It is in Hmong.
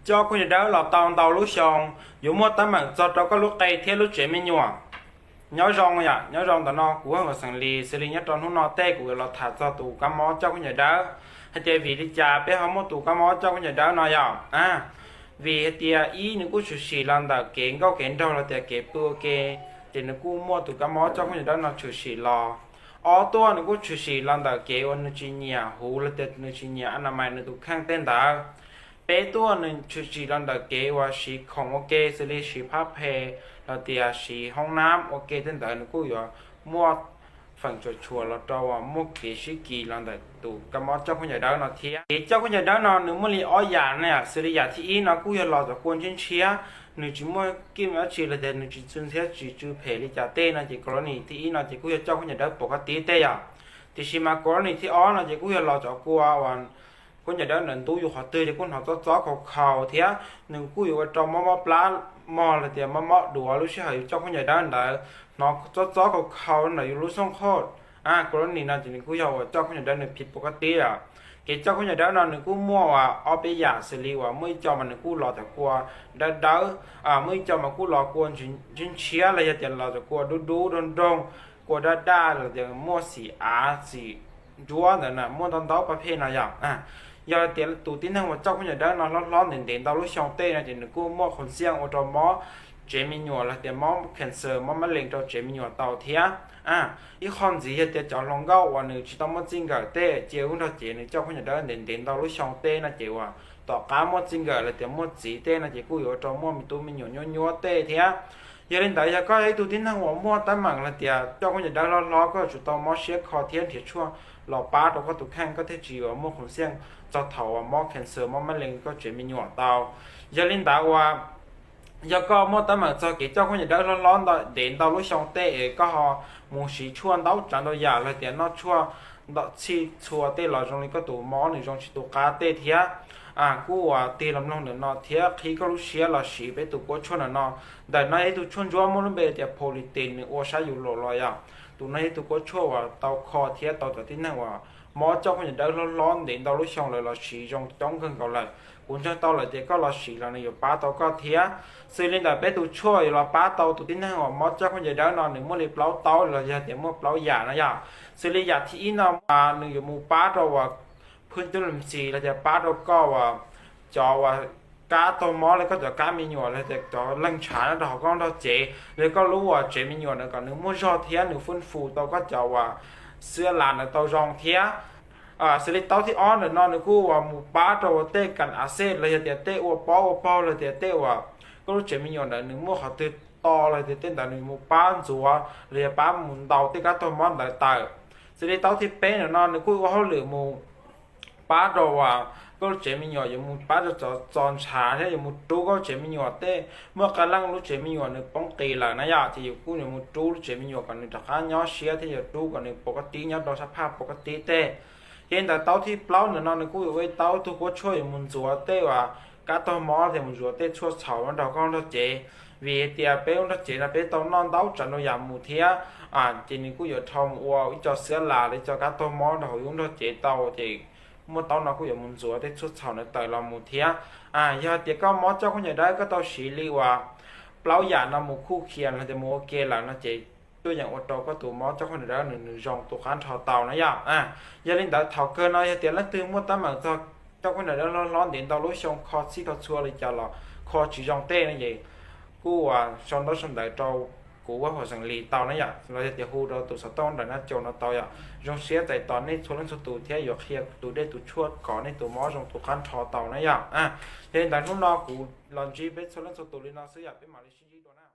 Coj khaub ncaws dawb los tau ntau lub xyoo, yuav muaj teeb meem txog rau koj lub qe thiab lub tsev me nyuam. Nyob zoo yom, nyob zoo ntawm no kuv Huas Xeem Lis, xws li nyob rau hnub no tej kuv yuav los tham txog tus kab mob coj khaub ncaws dawb, hais tias vim li cas peb ho muaj tus kab mob coj khaub ncaws dawb no yom. Vim hais tias ib, nws kuj tshwm sim los ntawm kev nkauj kev nraug los tias kev pw ua ke, ces nws kuj muaj tus kab mob coj khaub ncaws dawb no tshwm sim los. Ob tuaj, nws kuj tshwm sim los ntawm kev uas nws tsis nyiam huv los tias nws tsis nyiam a na mais nws tus kheej tej ntawd. Peb tuaj, nws tshwm sim los ntawm kev uas siv khoom ua ke xws li siv phab phe los tias siv hoob nab ua ke tej ntawd, nws kuj yuav muaj feem tsuam tshuam los rau uas muaj kev sib kis los ntawm tus kab mob coj khaub ncaws dawb no thiab. Kev coj khaub ncaws dawb no nws muaj li ob yam na, xws li yam thib ib no kuj yog los cov kua ntshiab ntshiab, nws tsis muaj kij dab tsi los tias nws tsis tsw ntxhiab tsis tsw phem li cas tej no ces kab mob thib ib no ces kuj yog coj khaub ncaws dawb pom koj tib tej yom. Tiam sis mas kab mob thib ob no ces kuj yog los cov kua uas khaub ncaws dawb ntawm ntub yus qhov twg ces kuj hnov txob txob khaus khaus thiab nws kuj yuav ua rau mob mob plab mog los tias mob mob duav lub sij hawm yus coj khaub ncaws dawb ntawd, hnov txob txob khaus khaus ntawm yus lub xoob khoj. Kab mob no ces nws kuj yog uas coj khaub ncaws dawb nws phiv pom koj tib yom. Kev coj khaub ncaws dawb no nws kuj muaj uas ob peb yam xws li uas muaj ib co mas nws kuj los cov kua dawb dawb, muaj ib co mas kuj los kua ntshiab ntshiab los yog tias los cov kua dub dub nroog nroog, kua daj daj los tias muaj xim av xim ntsuab ntawd na, muaj ntau ntau pab phem no yom. Yog tias tus tib neeg uas coj khaub ncaws dawb no hlob hlob ntev ntev ntau lub xyoo tej no ces nws kuj muaj qhov xiaj ua rau mob tsev me nyuam los tias mob cancer mob mab lees rau tsev me nyuam tau thiab. Ib qho ntxiv yog tias cov hluas nkauj uas nws tsis tau muaj txij nkawm tej cia lub nrog cev nws coj khaub ncaws dawb ntev ntev ntau lub xyoo tej no ces uas tom qab muaj txij nkawm los tias muaj txiv tej no ces kuj yuav ua rau muaj me tub me nyuam nyuab nyuab tej thiab. Yog li ntawd yog koj yog ib tug tib neeg uas muaj teeb meem los tias coj khaub ncaws dawb hlob hlob koj yuav tsum tau mob siab kho thiab nrhiav tshuaj los pab rau koj tus kheej koj thiaj tsis yuav muaj qhov xiaj txog thaum uas mob cancer mob mab lees koj tsev me nyuam tau. Yog li ntawd uas yog koj muaj teeb meem txog kev coj khaub ncaws dawb hlob hlob ntev ntau lub xyoo tej es koj ho mus siv tshuaj ntau tsav ntau yam los tias noj tshuaj ntau txhij txhua tej los zoo li koj tus mob nws zoo tsis tu qab tej thiab. Kuj uas tig los mloog ntawm no thiab qhib koj lub siab los siv peb tus kuab tshuaj ntawm no. Ntawm no yog ib tug tshuaj ntsuab muaj lub npe tias politin nws ua saib yus los los yom. Tus no yog ib tug kuab tshuaj uas tau kho thiab tau cov tib neeg uas mob coj khaub ncaws dawb hlob hlob ntev ntau lub xyoo lawm los siv zoo coob kawg nkaus lawm. Kuv ntseeg tau lawm tias koj los siv los nws yuav pab tau koj thiab. Xws li ntawm peb tus tshuaj yuav los pab tau tus tib neeg uas mob coj khaub ncaws dawb no nws muaj li plaub taub los yog tias muaj plaub yam no yom. Xws li yam thib ib no mas nws yuav mus pab rau uas phwj tub lem xis los tias pab rau koj uas cov uas kab taug mob li koj cov kab me nyuam los tias cov leeg ntshav nyob rau hauv koj nrog cev li koj lub uas tsev me nyuam ntawd kom nws muaj zog thiab nws fwj fum tau koj cov uas xwb las ntawd tau zoo thiab. Xws li taub thib ob ntawm no nws kuj uas mus pab rau uas tej kas a xej los yog tias tej ua pob ua paug los tias tej uas koj lub tsev me nyuam ntawd nws muaj qhov twg to los tias tej ntawd nws mus pab ntxuav los yog pab mus ntaus tej kab taug mob ntawd tawm. Xws li taub thib peb ntawm no nws kuj ua hauj lwm mus pab rau uas koj lub tsev me nyuam yuav mus pab rau cov txo ntshav thiab yuav mus rub koj lub tsev me nyuam tej muaj qee leej lub tsev me nyuam nws poob qis lawm na yom, ces yus kuj yuav mus rub lub tsev me nyuam kom nws rov qab nyob siab thiab yuav rub kom nws pom koj tib nyob rau sab phaj pom koj tib tej. Yog li ntawd taub thib plaub ntawm no nws kuj yuav ua ib taub tug kuab tshuaj yuav mus ntxuav tej uas kab taug mob thiab mus ntxuav tej tshuaj txhaum nyob rau koj lub nrog cev. Vim hais tias peb lub nrog cev no peb tau noj ntau tsav ntau yam mus thiab, ces nws kuj yuav rho mus ua ib co xwb las los ib co kab taug mob rau hauv yus lub nrog cev tau ces muaj taub no kuj yuav mus ntxuav tej tshuaj txhaum ntawd tawm los mus thiab. Yog tias koj mob coj khaub ncaws dawb koj tau siv li uas plaub yam no mus khuj khias los tias mus ua ke lawm no ces tuaj yeem ua rau koj tus mob coj khaub ncaws dawb nws nws zoo tu qab nrho tau na yom. Yog li ntawd thaum kawg no yog tias leej twg muaj teeb meem txog coj khaub ncaws dawb hlob hlob ntev ntau lub xyoo kho txhij kho txhua li cas los kho tsis zoo tej no ces kuj uas sau ntaub sau ntawv rau kuv Huas Xeem Lis tau na yom, los yog tias hu rau tus xov tooj nram nab caus no tau yom. Zoo siab txais tos nej txhua leej txhua tus thiab yuav qhia tus dej tus tshuaj kom nej tus mob zoo tu qab nrho tau na yom. Yog li ntawd hnub no kuv los ntsib peb txhua leej txhua tus li no xwb yom, peb mam li sib ntsib dua na.